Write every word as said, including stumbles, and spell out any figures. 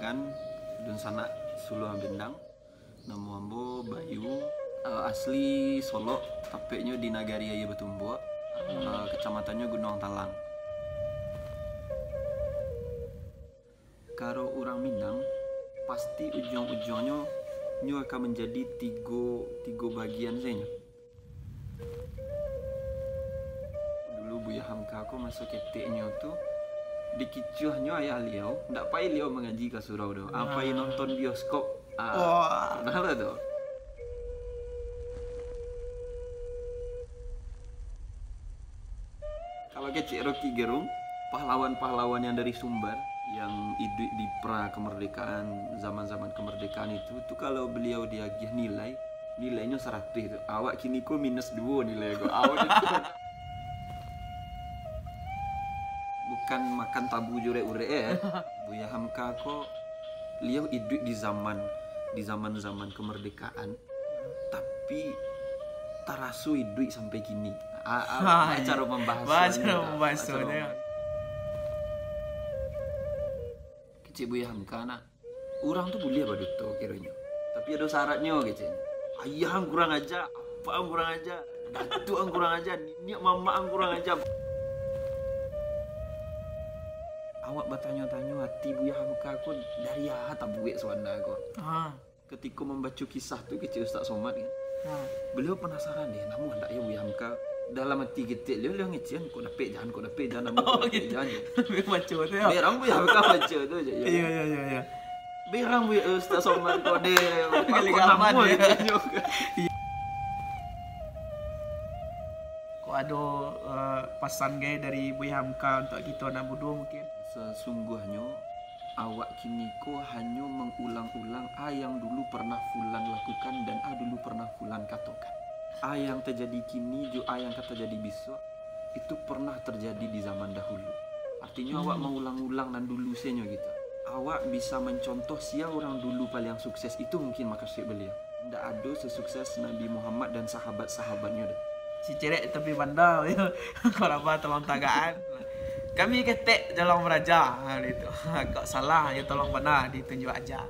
Kan, dunsanak Suluah Bendang, namo ambo Bayu, eh, asli Solok, tapeknyo di Nagari Aia Batumbuak, eh, kacamatannyo Gunuang Talang. Karo urang Minang, pasti ujuang-ujuangnyo nyo akan manjadi tigo, tigo bagian sajo. Dulu Buya Hamka ko maso keteknyo tu, dikicuahnyo ayah liau, ndak pai liau mangaji ka surau tu. Ah, pai nonton bioskop. Ah, pernah lah tu. Kalau kecek Rocky Gerung, pahlawan-pahlawan yang dari Sumbar, yang iduik di pra kemerdekaan, zaman-zaman kemerdekaan itu, tu kalau beliau diagiah nilai, nilainyo saratuih tu. Awak kini ko minus duo nilai ko. Awak ni bukan makan tabu jo urek-urek, eh. Buya Hamka ko, liau iduik di zaman, di zaman-zaman kemerdekaan, tapi taraso iduik sampai kini. Ah, ah, bacaro pambahasannyo. Kecek Buya Hamka, nak. Urang tu buliah baduto kironyo. Tapi ado syaratnyo, keceknyo. Ayah ang kurang aja, apa ang kurang aja, datuak ang kurang aja, niniak mamak ang kurang aja. Awak batanyo-tanyo ati Buya Hamka ko dari aha tabuek sabana ko. Ha. Ketiko mambaco kisah tu kecek Ustaz Somad kan. Ha. Beliau penasaran deh, namo andak yo Buya Hamka. Dalam ati ketek liau, liau ngecekan, kok dapek jan, kok dapek jan, namo kok dapek jan. Baco tu yo. Berang Buya Hamka baco tu je. Iyo, iyo, iyo, iyo. Berang Buya, eh, Ustaz Somad ko deh. Kok namo yo. Kok ado, eh, pasan gai dari Buya Hamka untuak kito anak mudo mungkin? Sasungguahnyo, awak kini ko hanyo mangulang-ulang a yang dulu pernah fulan lakukan dan a dulu pernah fulan katokan. A yang tajadi kini jo a yang ka tajadi bisuak, itu pernah terjadi di zaman dahulu. Artinyo, awak mangulang-ulang nan dulu senyo gitu. Awak bisa mancontoh sia urang dulu paliang sukses, itu mungkin makasuik baliau. Ndak ado sesukses Nabi Muhammad dan sahabat-sahabatnyo doh. Si cerek tapi banda, yo. Kok raba tolong tagaan. Kami ketek tolong baraja, ha, gitu. Kok salah, yo tolong bana ditunjuk aja.